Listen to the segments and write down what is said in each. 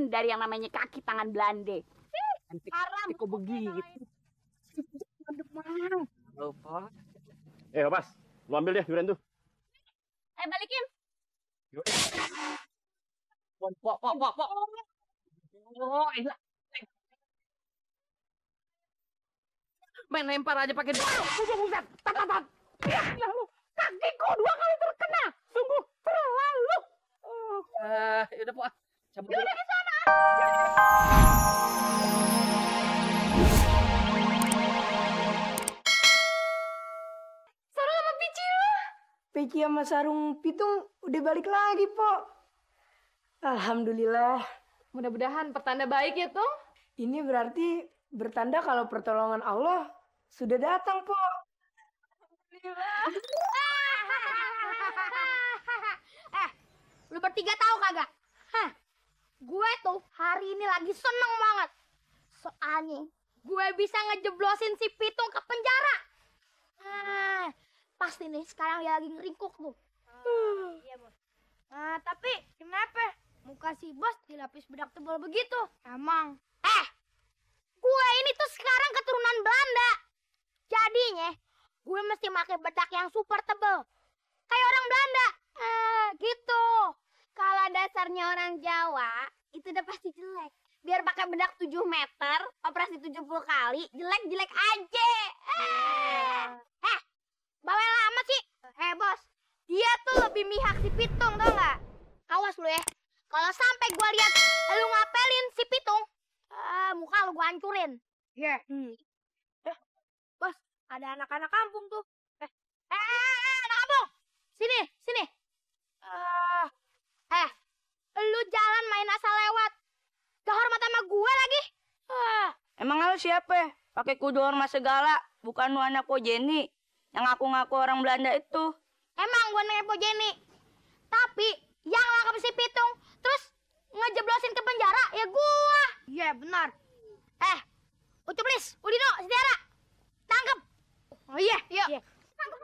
jauhin dari yang namanya kaki tangan Belanda. Haram. Kok begitu? Lupa. Mas, lu ambil deh durian tuh. Balikin. Pok. Oh, enak. Main lempar aja pakai Buset, tat. Ya lu, kakiku 2 kali terkena. Sungguh terlalu. Udah, Pok. Cabut dulu. Udah ke sana. Sarung sama Pici lu. Pici sama Sarung Pitung udah balik lagi, Pok. Alhamdulillah. Mudah-mudahan pertanda baik ya, Tung. Ini berarti bertanda kalau pertolongan Allah sudah datang, Pok. Lu bertiga tahu kagak? Gue tuh hari ini lagi seneng banget. Soalnya gue bisa ngejeblosin si Pitung ke penjara. Pasti nih sekarang dia lagi ngeringkuk tuh. Iya, Bos. Tapi kenapa muka si Bos dilapis bedak tebal begitu? Emang. Gue ini tuh sekarang keturunan Belanda. Jadinya gue mesti pakai bedak yang super tebal. Kayak orang Belanda. Gitu. Kalau dasarnya orang Jawa, itu udah pasti jelek. Biar pakai bedak 7 meter, operasi 70 kali, jelek-jelek aja. Bawel amat sih. Bos, dia tuh lebih mihak si Pitung, tau nggak? Awas lu ya. Kalau sampai gua lihat lu ngapelin si Pitung, muka lu gua hancurin. Iya. Bos, ada anak-anak kampung tuh. Anak kampung. Sini. Lu jalan main asal lewat. Gak hormat sama gue lagi. Emang lu siapa? Pakai kudu hormat segala. Bukan lu anak Po Jenny yang ngaku-ngaku orang Belanda itu. Emang gue nanya Po Jenny. Tapi yang nangkep si Pitung terus ngejeblosin ke penjara ya gua. Iya benar. Ucuplis, Udino, Setiara, tangkep. Oh iya, yuk. Tangkep.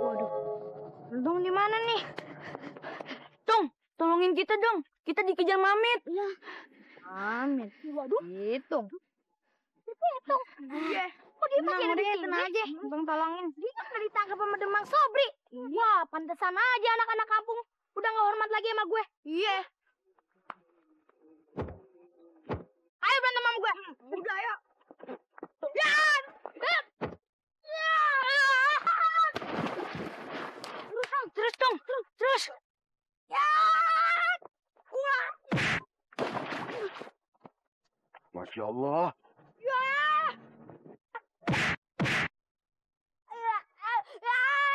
Waduh, Dong di mana nih? Dong, tolongin kita dong. Kita dikejar Mamit. Ya. Mamit. Waduh. Hitung. Pitung. Iya. Kok dia masih ada di sini aja? Bang tolongin. Dia kan udah ditangkap sama Demang Sobri. Wah, pantesan aja anak-anak kampung udah gak hormat lagi sama gue. Iya. Ayo berantem sama gue. Udah, ayo. Ya! Terus dong. Terus. Ya! Masya Allah. Ya!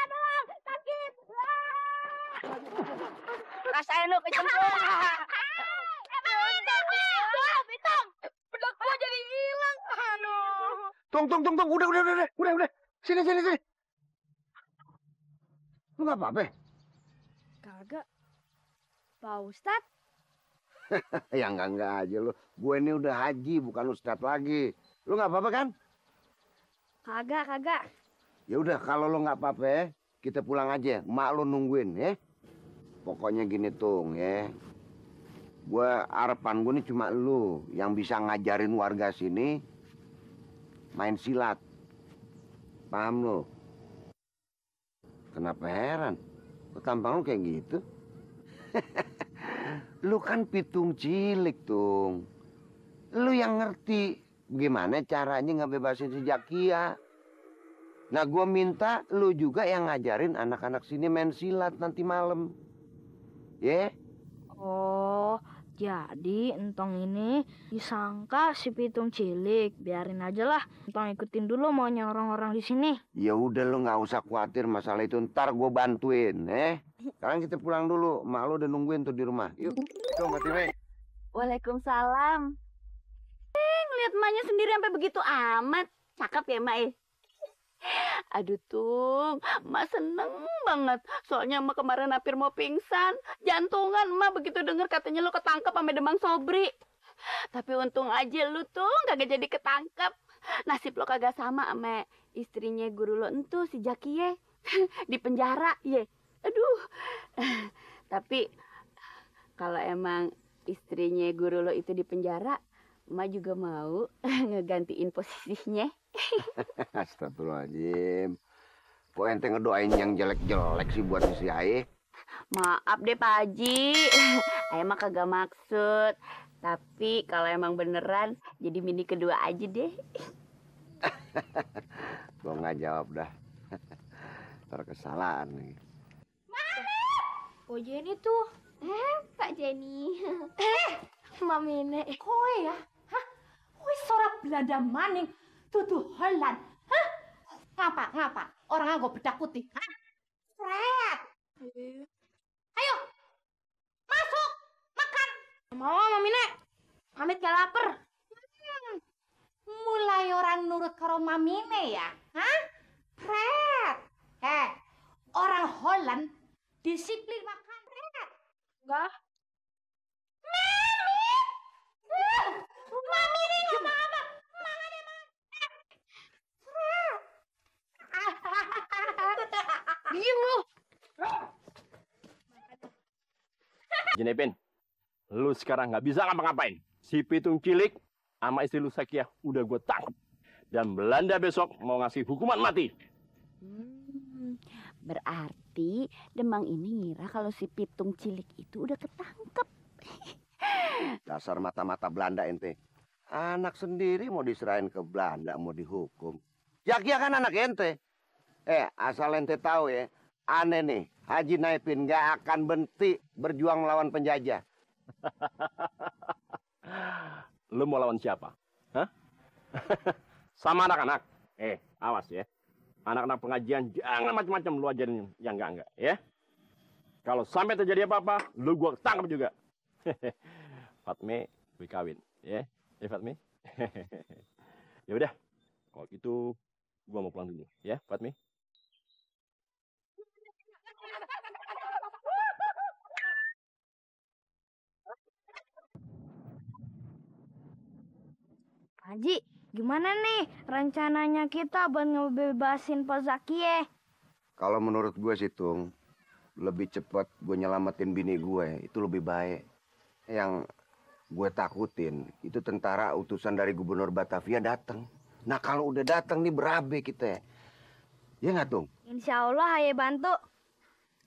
Tolong, sakit. Rasain lu kecemplung. Pitung, bedak gua jadi hilang. Aduh. Tunggu. Udah. Sini. Lu nggak apa-apa? Kagak. Pak Ustadz? Ya enggak aja lu. Gue ini udah haji, bukan ustadz lagi. Lu nggak apa-apa kan? Kagak. Ya udah, kalau lu nggak apa-apa, kita pulang aja. Mak lu nungguin ya. Pokoknya gini Tung ya. Harapan gue nih cuma lu yang bisa ngajarin warga sini main silat. Paham lu? Kenapa heran? Kok tampang lu kayak gitu? Lu kan pitung cilik, Tung. Lu yang ngerti gimana caranya ngebebasin si Jakia. Nah, gue minta lu juga yang ngajarin anak-anak sini main silat nanti malam. Ya? Oh, jadi entong ini disangka si Pitung cilik. Biarin aja lah. Entong ikutin dulu maunya orang-orang di sini. Ya udah, lu nggak usah khawatir masalah itu. Ntar gue bantuin, Sekarang kita pulang dulu. Mak lu udah nungguin tuh di rumah. Yuk, tuh Fatime. Waalaikumsalam. Ngeliat emaknya sendiri sampai begitu amat. Cakep ya, Mak? Aduh, Tung, Mak seneng banget. Soalnya Mak kemarin hampir mau pingsan. Jantungan Mak begitu denger katanya lu ketangkep sama Demang Sobri. Tapi untung aja lu, Tung, kagak jadi ketangkep. Nasib lo kagak sama sama istrinya guru lo entu, si Jakie. Di penjara, ye. Aduh. Tapi kalau emang istrinya guru lo itu di penjara, emak juga mau ngegantiin posisinya. Astagfirullahaladzim. Kok ente ngedoain yang jelek-jelek sih buat si Aye? Maaf deh Pak Haji, Ayah mah kagak maksud. Tapi kalau emang beneran, jadi mini kedua aja deh. Gua nggak jawab dah. Terkesalahan nih. Oh Jenny tuh. Kak Jenny. Mami Nek. Kowe ya? Hah? Kowe sorap Belanda maning tutu Holland. Hah? Ngapa? Orang nganggo bedak putih. Hah? Fred. Ayo. Masuk. Makan. Mau Mami Nek. Amit gak lapar. Mulai orang nurut karo mamine ya? Hah? Fred. Orang Holland disiplin makan. Fred. Enggak. Mami ini nggak apa-apa. Mangan emang. Diem lu. Jenepin, lu sekarang nggak bisa ngapa-ngapain. Si Pitung Cilik sama istri lu Sakia udah gue tangkap. Dan Belanda besok mau ngasih hukuman mati. Berarti Demang ini ngira kalau si Pitung Cilik itu udah ketangkep. Dasar mata-mata Belanda ente. Anak sendiri mau diserahin ke Belanda, mau dihukum. Jakia kan anak ente. Asal ente tahu ya, aneh nih, Haji Naipin nggak akan berhenti berjuang melawan penjajah. Lu mau lawan siapa? Hah? Sama anak-anak. Awas ya. Anak-anak pengajian jangan macam-macam lu ajarin yang enggak ya. Kalau sampai terjadi apa-apa, lu gua tangkap juga. Fatme, gue kawin, ya, Fatme. Ya udah, kalau gitu gua mau pulang dulu, ya, Fatme. Haji, gimana nih rencananya kita buat ngebebasin Pak Zakie? Kalau menurut gue sih, Tung, lebih cepat gue nyelamatin bini gue, itu lebih baik. Yang gue takutin, itu tentara utusan dari Gubernur Batavia datang. Nah kalau udah datang nih berabe kita. Ya nggak, Tung? Insya Allah Ayah bantu.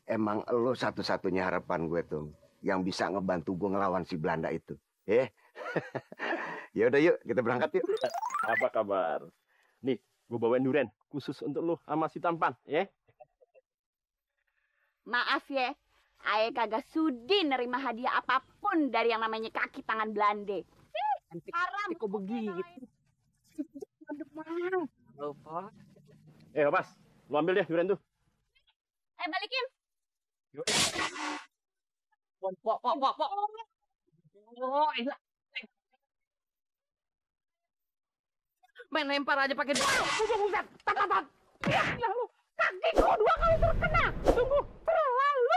Emang lo satu-satunya harapan gue, Tung, yang bisa ngebantu gue ngelawan si Belanda itu. Ya udah yuk, kita berangkat yuk. Apa kabar? Nih, gue bawain durian khusus untuk lu sama si Tampan, ya. Maaf ya, Ayah kagak sudi nerima hadiah apapun dari yang namanya kaki tangan Belanda. Haram. Kok begitu? Lupa. Mas, lu ambil deh durian tuh. Balikin. Pok. Oh, ini. Main lempar aja pakai Buset. Tatapan. Ya lu. Kakiku 2 kali terkena. Tunggu. Terlalu.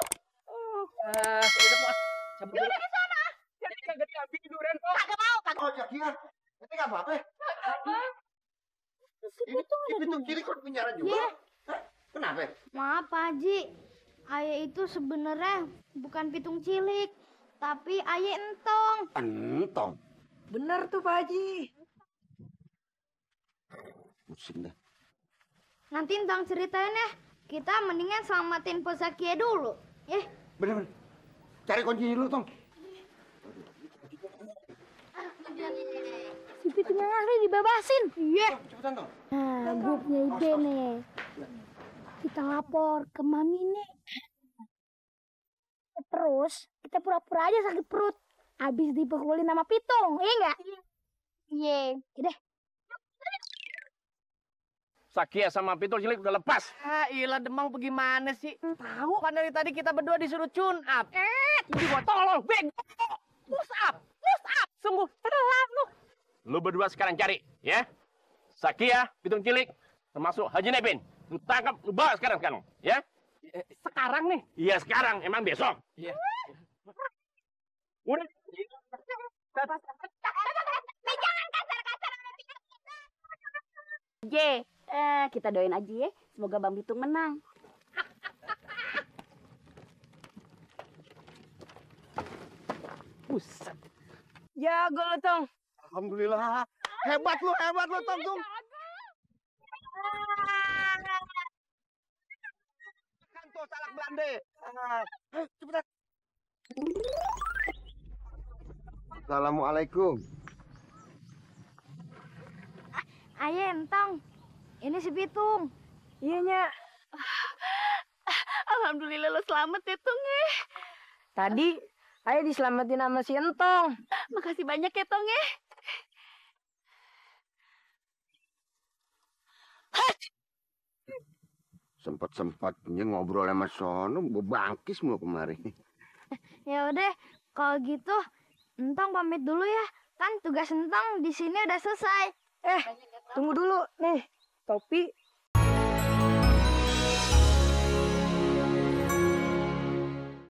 udah Pok. Cabut dulu. Di sana. Jadi kagak diambil durian, Pok. Kagak mau. Oh, Jakia, nanti nggak apa-apa. Si Pitung Cilik kok di penjara juga? Iya. Kenapa? Maaf Pak Haji. Ayah itu sebenarnya bukan Pitung Cilik, tapi Ayah Entong. Entong. Bener tuh Pak Haji. Pusing dah. Nanti Entong ceritain ya. Kita mendingan selamatin Pak Zakie dulu. Bener. Cari kuncinya dulu, Tong. Si Pitung yang ahli dibebasin. Iya. Cepetan, Tong. Nah, gue punya ide nih. Kita lapor ke Mami nih. Terus kita pura-pura aja sakit perut. Habis dipukulin sama Pitung, iya nggak? Iya. Udah. Sakia sama Pitung Cilik udah lepas. Ilah Demang bagaimana sih? Tahu kan dari tadi kita berdua disuruh tune up. Ini gua tolong, bego. Push up. Sungguh telat lu. Lu berdua sekarang cari, ya. Sakia, Pitung Cilik, termasuk Haji Naipin. Lu tangkap, lu bawa sekarang, ya. Sekarang nih. Iya sekarang, emang besok. Iya. Udah. Kita doain aja ya, semoga Bang Pitung menang. Buset. Jago lo, Tong. Alhamdulillah. Hebat lu, Tong, Tung. Kan tuh salak Belanda. Cepetan. Assalamualaikum. Ayo Entong, ini si Pitung. Iya, Nya. Alhamdulillah lo selamat ya, Tung ya. Tadi Ayah diselamatin sama si Entong. Makasih banyak ya, Tong ya. Sempat-sempatnya ngobrol sama sono, bebangkis mulu kemari. Ya udah, kalau gitu Entong pamit dulu ya. Kan tugas Entong di sini udah selesai. Tunggu dulu. Nih, topi